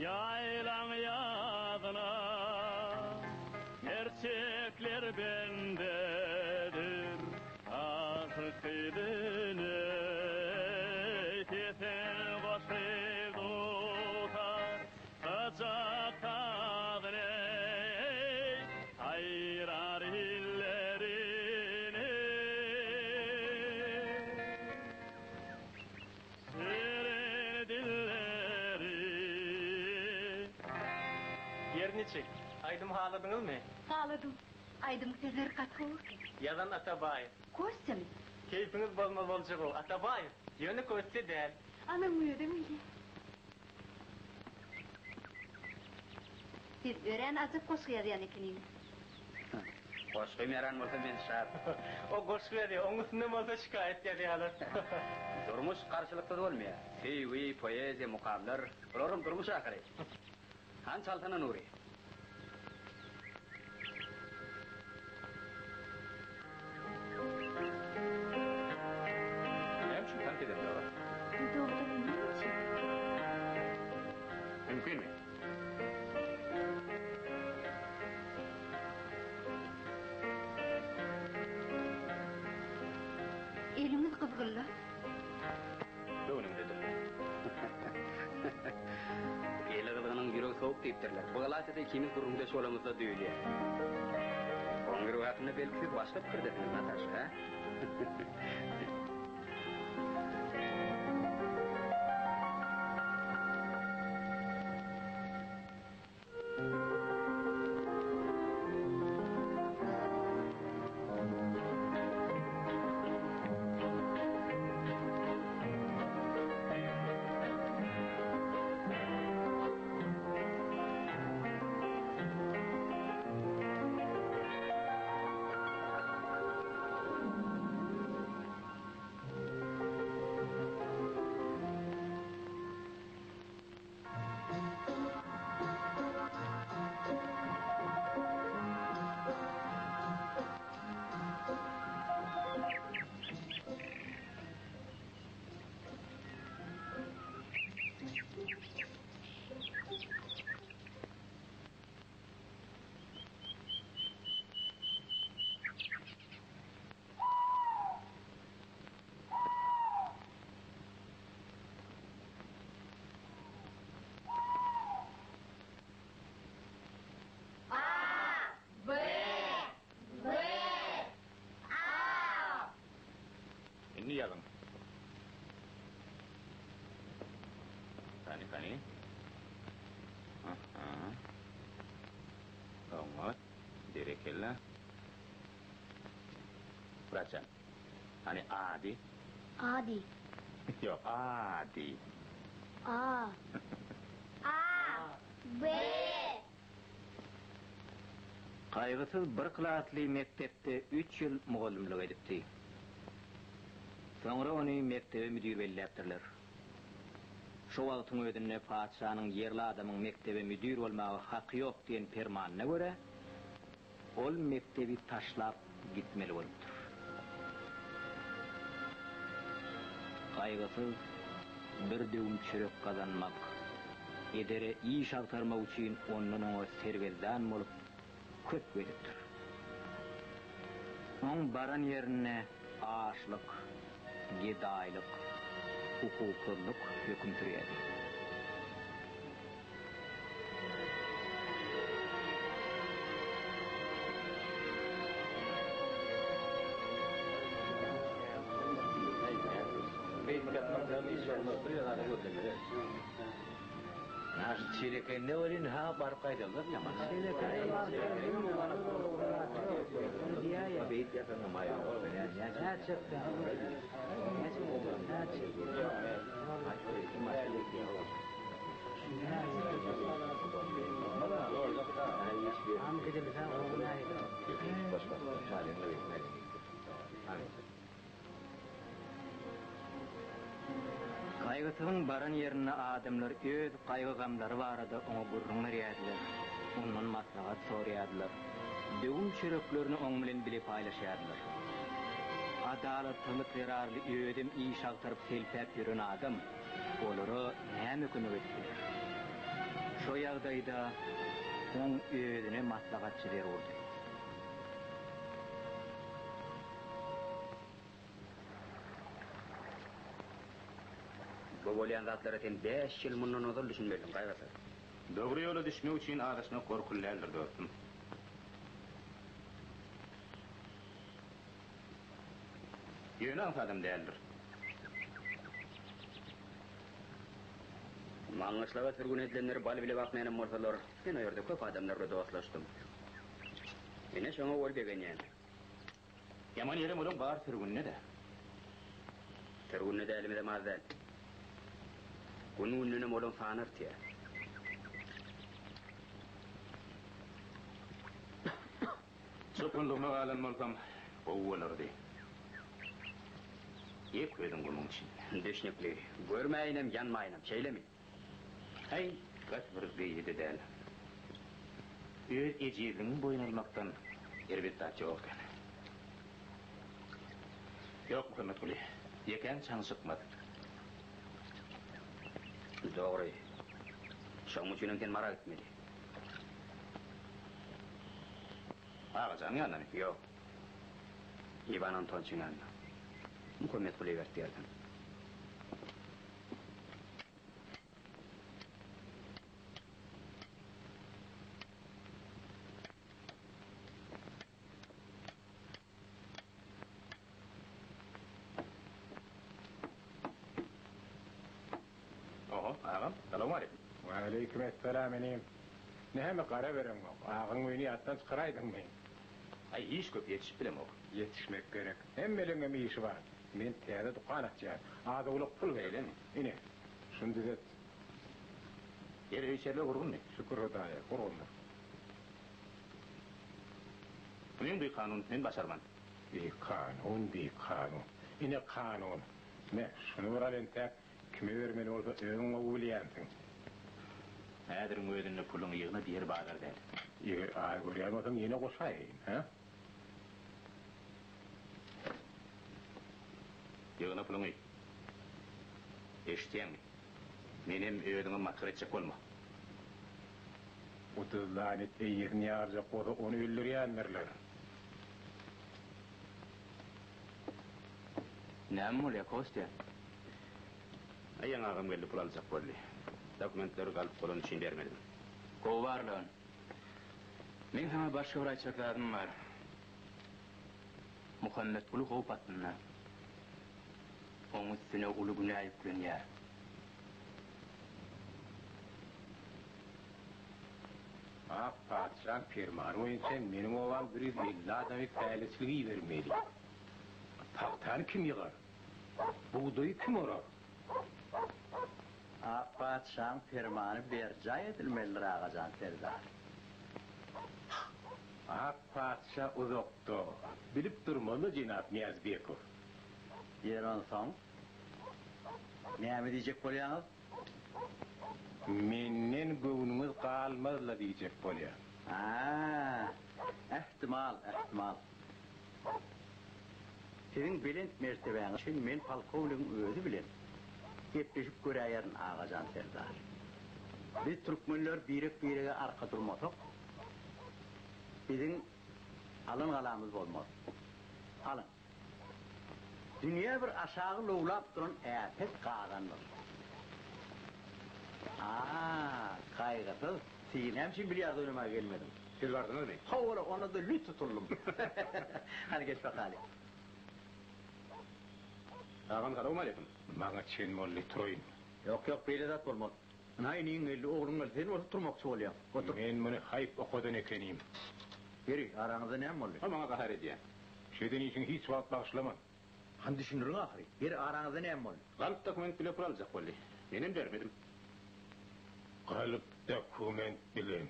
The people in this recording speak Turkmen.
Ýaýlaň ýazyna Gerçekler bendedir Aşyk gyzyny Sesiň goşgy dutar Gyjak sazyny Saýrar illerini Şirin dilleri. Ýeri niçik? Aýdym haladyňyzmy? Haladym. Aýdymyň sözleri gaty gowy eken. Ýazan Atabaýew. Kostýamy? Keýpiňiz bozmaz boljagow, Atabaýew. Ýöne Kostýa däl. Anaň özem bilýär. Siz örän ajap goşgy ýazýan ekeniňiz. Goşgym ýaran bolsa men şat. O goşgy ýazýar, oň üstünden bolsa şikaýat ýazýarlar. Durmuş garşylyksyz bolmaýar. Söýgi, poeziýa, mukamlar, bularam durmuş ahyry. Hany çalsana Nury. Näme üçin tans edemzok-a? Dogrudanam näme üçin? Mümkinmi? Eliňiz gyzgyn-la. Göwnüňdedir. Eli gyzgynyň ýüregi sowuk diýipdirler. Bu ylaýta-da ikimiz gürrüňdeş bolamyzda duýulýar. Oň ýüregi hakynda belki siz başga pikirdesiňiz, Nataşa, hä? A, B, W, A. Indi ýazyň. Kany, kany. Aha. Oňat. Berekella. Myratjan. Hany A diý. A diý. Ýok, A diý. A. A. B. Gaýgysyz bir klasly mekdepde üç ýyl mugallymlyk edipdi. Soňra ony mekdebe müdir belläpdirler. Şo wagtyň özünde patyşanyň ýerli adamyň mekdebe müdir bolmaga haky ýok diýen permanyna görä, Ol mekdebi taşlap gitmeli bolupdyr. Gaýgysyz bir döwüm çörek gazanmak, edere iş agtarmak üçin ondan-oňa sergezdan bolup köp gezipdir. Oň baran ýerinde açlyk, gedaýlyk, hukuksyzlyk höküm sürýärdi. Çelekende welin ha baryp gaýdamyz ýaman. Gaýgysyzyň baran ýerinde adamlar öz gaýgy-gamlary barada oňa gürrüň berýärdiler, ondan maslahat soraýardylar, döwüm çöreklerini oň bilen bile paýlaşýardylar. Adalatsyzlyk zerarly özem iş agtaryp selpäp ýören adam olara näme kömek edip biler? Şo ýagdaýda oň özüne maslahatçy zerurdy. Bu bolýan zatlara sen bäş ýyl mundan ozal düşünmelidiň, Gaýgysyz. Dogry ýola düşmek üçin azaşmak gorkuly däldir, dostum. Ýöne aňsadam däldir. Maňgyşlaga sürgün edilenler bal bile bakmaýanam bolsalar, men o ýerde köp adamlar bilen dostlaşdym. Ine, şoňa ol begenýän. Ýaman ýerem olaň bary sürgünde-dä. Sürgünde dälimizem az däl. Gün-gündenem olaň sany artýar. Çopanlygyma galan bolsam, gowy bolardy. Ýek özüň gumuň içinde. Düşnükli. Görmäýinem, ýanmaýynam, şeýlemi? Häý, gaty bir beýle-de däl. Öz ejizligiňi boýun almakdan erbet zat ýok eken. Ýok, Muhammetguly, ýekäň çaň çykmaz. Dogry. Şonuň üçinem sen Mara gitmeli. Agajanyň ýanynamy? Ýok. Iwan Antonçyň ýanyna. Muhammetguly berdi ýerden. Oho, agam, salowmaleýkim. Waleýkim essalam inim. Näme gara bereňok, agaň öýüni ýatdan çykaraýdyňmy? Aý, iş köp, ýetişip bilemok. Ýetişmek gerek. Hemmeleňem işi bar. Men täze dükan açýan. Az-owlak pul gerek. Beýlemi? Ine, şuny düzet. Ýeri öý-içerler gurgunmy? Şükür Hudaýa, gurgundyr. Munyň bikanun, men başarman. Bikanun, bikanun. Ine kanun. Me, şuny bir al entäk, kime bermeli bolsa özüň gowy bilýänsiň. Häziriň özünde puluňy ýygna diýer bazar däl. Eger az görýän bolsaň ýene goşaýyn, hä? Ýygna puluňy. Eşitýäňmi? Menem özüňem masgara etjek bolma. Guduz lanet eýesini ýarjak bolsa ony öldürýändirler. Näme bolýa, Kostýa? Aý ýaňy agam geldi pul aljak boldy. Dokumentleri galp bolany üçin bermedim. Gowy barlagan. Meň saňa başga bir aýtjak zadym bar. Muhammetguly howp astynda. Oň üstüne uly günä ýüklenýär. Ak patyşaň permany boýunça meniň obam 150 adamy päleçilige ibermeli. Pagtany kim ýygar? Bugdaýy kim orar? Ak patyşaň permany berjaý edilmelidir, Agajan serdar. Ak patyşa uzakda, bilip durmaly jenap Nyýazbekow. Ýeri onsoň, näme diýjek bolýaňyz? Menden göwnüňiz galmaz-la diýjek bolýan. A-a, ähtimal, ähtimal. Siziň belent mertebäňiz üçin men polkownigiň özi bilen gepleşip göräýerin, Agajan serdar. Biz türkmenler birek-birege arka durmasak, biziň alan galamyz bolmaz. Alyň. Dünýä bir aşagy lowlap duran äpet gazandyr. A, Gaýgysyz, sen näme üçin bilýard oýnamaga gelmediň? Siz bardyňyzmy? Hawa-la, onda-da lüt tutuldym. Hany geç bakaly. Agam salowmaleýkim. Maňa çen boldy, turaýyn. Ýok, ýok, beýle zat bolmaz. Ynha iniň geldi, ogluň geldi, sen bolsa turmakçy bolýaň. Otur. Men muny haýp okadan ekenim. Ýeri, araňyzda näme boldy? O maňa gahar edýär. Şeýden işiňi hiç wagt bagyşlaman. Hany düşündiriň ahyry. Ýeri, araňyzda näme boldy? Galp dokument bile pul aljak boldy. Menem bermedim. Galp dokument bilen.